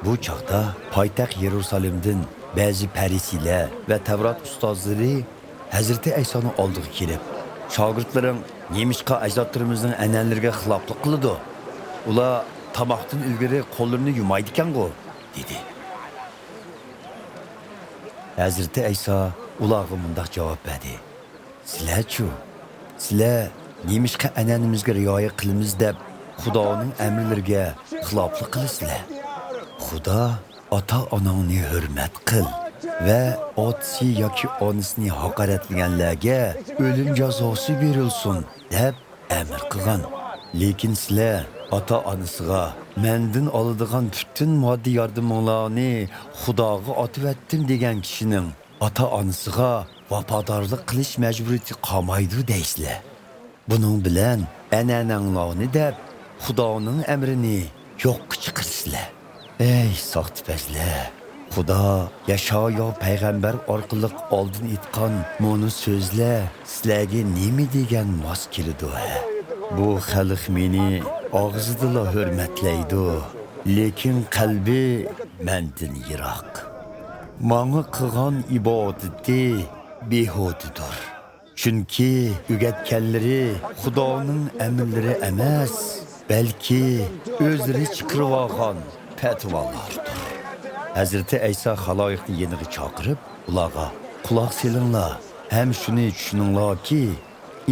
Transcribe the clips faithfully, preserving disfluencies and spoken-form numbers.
بۇ چاغدا پايتەخت يېرۇسالېمدىن بەزى پەرىسىيلەر ۋە تەۋرات ئۇستازلىرى ھەزرىتى ئەيسانىڭ ئالدىغا كېلىپ، «شاگىرتلىرىڭ نېمىشقا ئەجدادلىرىمىزنىڭ ئەنئەنىلىرىگە خىلاپلىق قىلىدۇ؟ ئۇلار تاماقتىن ئىلگىرى قوللىرىنى يۇمايدىكەنغۇ؟» دېدى. ھەزرىتى ئەيسا ئۇلارغا مۇنداق جاۋاب بەردى: «سىلەرچۇ؟ سىلەر نېمىشقا ئەنئەنىمىزگە رىئايە قىلىمىز دەپ خۇدانىڭ ئەمرلىرىگە خىلاپلىق قىلىسىلەر؟ خۇدا، ئاتا-ئاناڭنى ھۆرمەت قىل ۋە ئاتىسى ياكى ئانىسىنى ھاقارەتلىگەنلەرگە ئۆلۈم جازاسى بېرىلسۇن دەپ ئەمر قىلغان. لېكىن سىلەر ئاتا-ئانىسىغا، مەندىن ئالىدىغان پۈتۈن ماددىي ياردىمىڭلارنى خۇداغا ئاتىۋەتتىم دېگەن كىشىنىڭ ئاتا-ئانىسىغا ۋاپادارلىق قىلىش مەجبۇرىيىتى قالمايدۇ دەيسىلەر. بۇنىڭ بىلەن ئەنئەنەڭلارنى دەپ، خۇدانىڭ ئەمرىنى يوققا چىقىرىسىلەر. ئەي ساختىپەزلەر! خۇدا يەشايا پەيغەمبەر ئارقىلىق ئالدىن ئېيتقان مۇنۇ سۆزلەر سىلەرگە نېمە دېگەن ماس كېلىدۇ ھە؟ بۇ خەلق مېنى ئاغزىدىلا ھۆرمەتلەيدۇ، لېكىن قەلبى مەندىن يىراق. ماڭا قىلغان ئىبادىتى بىھۇدىدۇر. چۈنكى ئۆگەتكەنلىرى خۇدانىڭ ئەمرلىرى ئەمەس، بەلكى ئۆزلىرى چىقىرىۋالغان پەتىۋالاردۇر. ھەزرىتى ئەيسا خالايىقنى يېنىغا چاقىرىپ، ئۇلارغا، «قۇلاق سېلىڭلار ھەم شۇنى چۈشىنىڭلاركى،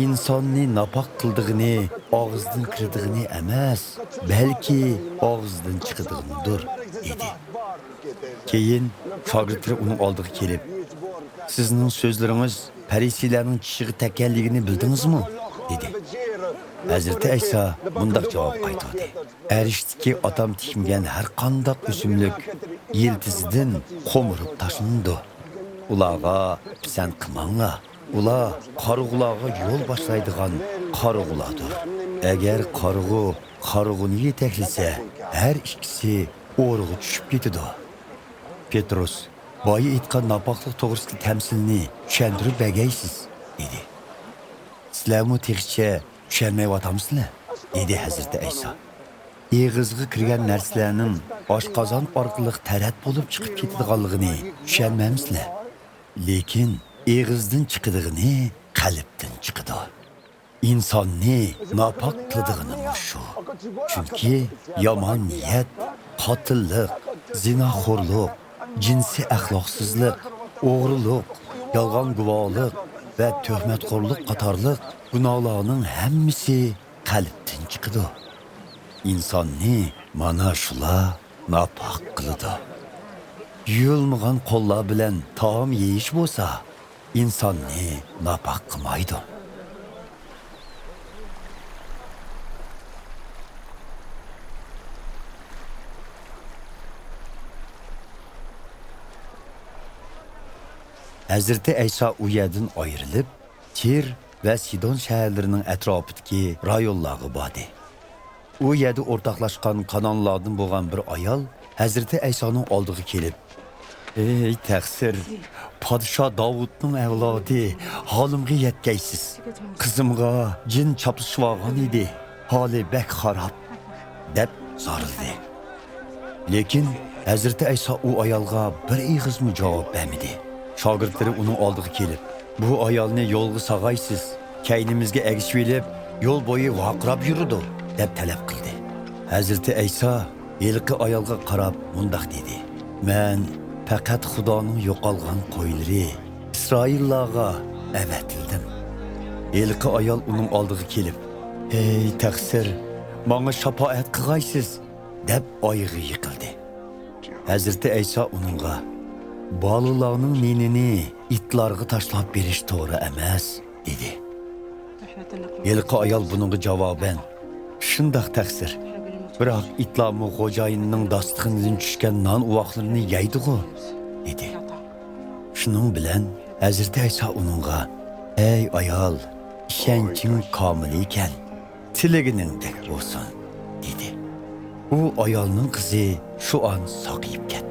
ئىنساننى ناپاك قىلىدىغىنى ئاغزىدىن كىرىدىغىنى ئەمەس، بەلكى ئاغزىدىن چىقىدىغىنىدۇر» دېدى. كېيىن شاگىرتلىرى ئۇنىڭ ئالدىغا كېلىپ، «سىزنىڭ سۆزلىرىڭىز پەرىسىيلەرنىڭ چىشىغا تەگكەنلىكىنى بىلدىڭىزمۇ؟» دېدى. ھەزرىتى ئەيسا مۇنداق جاۋاب قايتۇردى: «ئەرشتىكى ئاتام تىكمىگەن ھەر قانداق ئۆسۈملۈك يىلتىزىدىن قومۇرۇپ تاشلىنىدۇ. ئۇلارغا پىسەنت قىلماڭلار. ئۇلار قارىغۇلارغا يول باشلايدىغان قارىغۇلاردۇر. ئەگەر قارىغۇ قارىغۇنى يېتەكلىسە، ھەر ئىككىسى ئورىغا چۈشۈپ كېتىدۇ.» پېتروس، «بايا ئېيتقان ناپاكلىق توغرىسىدىكى تەمسىلنى چۈشەندۈرۈپ بەرگەيسىز» دېدى. «سىلەرمۇ تېخىچە چۈشەنمەيۋاتامسىلەر؟» دېدى ھەزرىتى ئەيسا. «ئېغىزغا كىرگەن نەرسىلەرنىڭ ئاشقازان ئارقىلىق تەرەت بولۇپ چىقىپ كېتىدىغانلىقىنى چۈشەنمەمسىلەر؟ لېكىن ئېغىزدىن چىقىدىغىنى قەلبتىن چىقىدۇ. ئىنساننى ناپاك قىلىدىغىنى مۇشۇ. چۈنكى يامان نىيەت، قاتىللىق، زىناخورلۇق، جىنسىي ئەخلاقسىزلىق، ئوغرىلىق، يالغان گۇۋاھلىق ۋە تۆھمەتخورلۇق قاتارلىق گۇناھلارنىڭ ھەممىسى قەلبتىن چىقىدۇ. ئىنساننى مانا شۇلار ناپاك قىلىدۇ. يۇيۇلمىغان قوللار بىلەن تائام يېيىش بولسا، ئىنساننى ناپاك قىلمايدۇ.» ھەزرىتى ئەيسا ئۇ يەردىن ئايرىلىپ، تىر ۋە سىدون شەھەرلىرىنىڭ ئەتراپىدىكى رايونلارغا باردى. ئۇ يەردە ئورتاقلاشقان كانانلاردىن بولغان بىر ئايال ھەزرىتى ئەيسانىڭ ئالدىغا كېلىپ، «ئەي تەقسىر، پادىشاھ داۋۇتنىڭ ئەۋلادى، ھالىمغا يەتكەيسىز. قىزىمغا جىن چاپلىشىۋالغان ئىدى، ھالى بەك خاراب» دەپ زارلىدى. لېكىن ھەزرىتى ئەيسا ئۇ ئايالغا بىر ئېغىزمۇ جاۋاب بەرمىدى. شاگىرتلىرى ئۇنىڭ ئالدىغا كېلىپ، «بۇ ئايالنى يولغا ساغايسىز، كەينىمىزگە ئەگىشىۋېلىپ، يول بويى ۋارقىراپ يۈرىدۇ» دەپ تەلەپ قىلدى. ھەزرىتى ئەيسا ھېلىقى ئايالغا قاراپ مۇنداق دېدى: «مەن پەقەت خۇدانىڭ يوقالغان قويلىرى، ئىسرائىللارغا ئەۋەتىلدىم.» ھېلىقى ئايال ئۇنىڭ ئالدىغا كېلىپ، «ھەي تەقسىر، ماڭا شاپائەت قىغايسىز» دەپ ئايىغى يىقىلدى. ھەزرىتى ئەيسا ئۇنىڭغا، «بالىلارنىڭ نېنىنى ئىتلارغا تاشلاپ بېرىش توغرا ئەمەس» دېدى. ھېلىقى ئايال بۇنىڭغا جاۋابەن، «شۇنداق تەقسىر، بىراق ئىتلارمۇ خوجايىنىنىڭ داستىخىنىدىن چۈشكەن نان ئۇۋاقلىرىنى يەيدىغۇ» دېدى. شۇنىڭ بىلەن ھەزرىتى ئەيسا ئۇنىڭغا، «ئەي ئايال، ئىشەنچىڭ كامىل ئىكەن، تىلىگىنىڭدەك بولسۇن» دېدى. ئۇ ئايالنىڭ قىزى شۇ ئان ساقىيىپ كەتتى.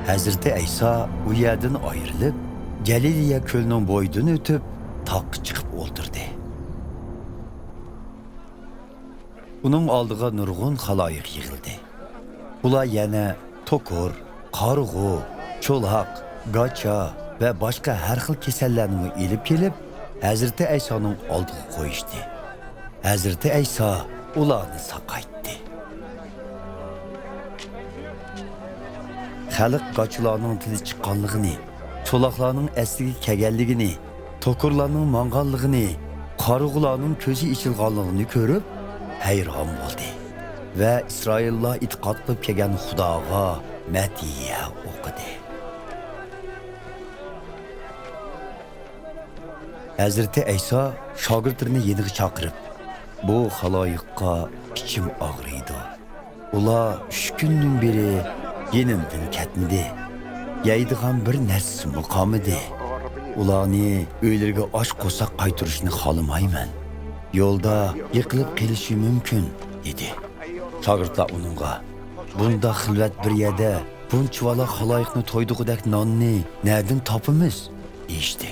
ھەزرىتى ئەيسا ئۇ يەردىن ئايرىلىپ، گەلىلىيە كۆلىنىڭ بويىدىن ئۆتۈپ، تاغقا چىقىپ ئولتۇردى. ئۇنىڭ ئالدىغا نۇرغۇن خالايىق يىغىلدى. ئۇلار يەنە توكۇر، قارىغۇ، چولاق، گاچا ۋە باشقا ھەر خىل كېسەللەرنىمۇ ئېلىپ كېلىپ، ھەزرىتى ئەيسانىڭ ئالدىغا قويۇشتى. ھەزرىتى ئەيسا ئۇلارنى ساقايتتى. خەلق گاچىلارنىڭ تىلى چىققانلىقىنى، چولاقلارنىڭ ئەسلىگە كەلگەنلىكىنى، توكۇرلارنىڭ ماڭغانلىقىنى، قارىغۇلارنىڭ كۆزى ئېچىلغانلىقىنى كۆرۈپ، ھەيران بولدى ۋە ئىسرائىللار ئېتىقاد قىلىپ كەلگەن خۇداغا مەدھىيە ئوقۇدى. ھەزرىتى ئەيسا شاگىرتلىرىنى يېنىغا چاقىرىپ، بۇ خالايىققا ئىچىم ئاغرىيدۇ. ئۇلار ئۈچ كۈندىن بېرى يېنىمدىن كەتمىدى. يەيدىغان بىر نەرسىمۇ قالمىدى. ئۇلارنى ئۆيلىرىگە ئاچ قورساق قايتۇرۇشنى خالىمايمەن. يولدا يىقىلىپ قېلىشى مۇمكىن، دېدى. شاگىرتلار ئۇنىڭغا، بۇنداق خىلۋەت بىر يەردە بۇنچىۋالا خالايىقنى تويدۇرغۇدەك ناننى نەدىن تاپىمىز؟ دېيىشتى.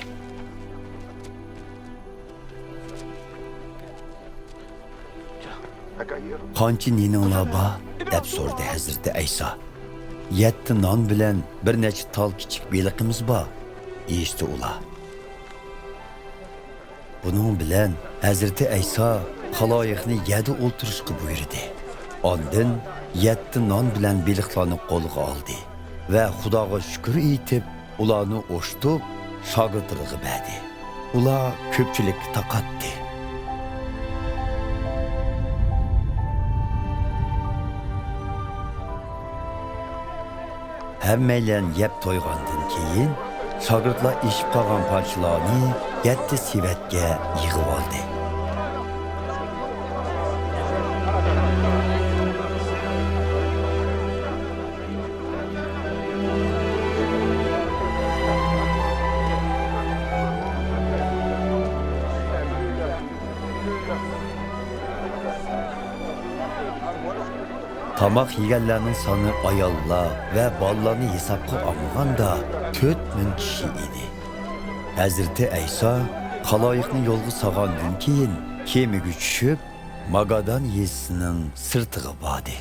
قانچە نېنىڭلار بار؟ دەپ سورىدى ھەزرىتى ئەيسا. يەتتە نان بىلەن بىر نەچچە تال كىچىك بېلىقىمىز بار، دېيىشتى ئۇلار. بۇنىڭ بىلەن ھەزرىتى ئەيسا خالايىقنى يەردە ئولتۇرۇشقا بۇيرۇدى. ئاندىن يەتتە نان بىلەن بېلىقلارنى قولىغا ئالدى ۋە خۇداغا شۈكۈر ئېيتىپ، ئۇلارنى ئوشتۇپ، شاگىرتلىرىغا بەردى. ئۇلار كۆپچىلىككە تارقاتتى. ھەممەيلەن يەپ تويغاندىن كېيىن، شاگىرتلار ئېشىپ قالغان پارچىلارنى يەتتە سېۋەتكە يىغىۋالدى. تاماق يېگەنلەرنىڭ سانى ئاياللار ۋە بالىلارنى ھېسابقا ئالمىغاندا، تۆت مىڭ كىشى ئىدى. ھەزرىتى ئەيسا خالايىقنى يولغا سالغاندىن كېيىن، كېمىگە چۈشۈپ، ماگادان يېزىسىنىڭ سىرتىغا باردى.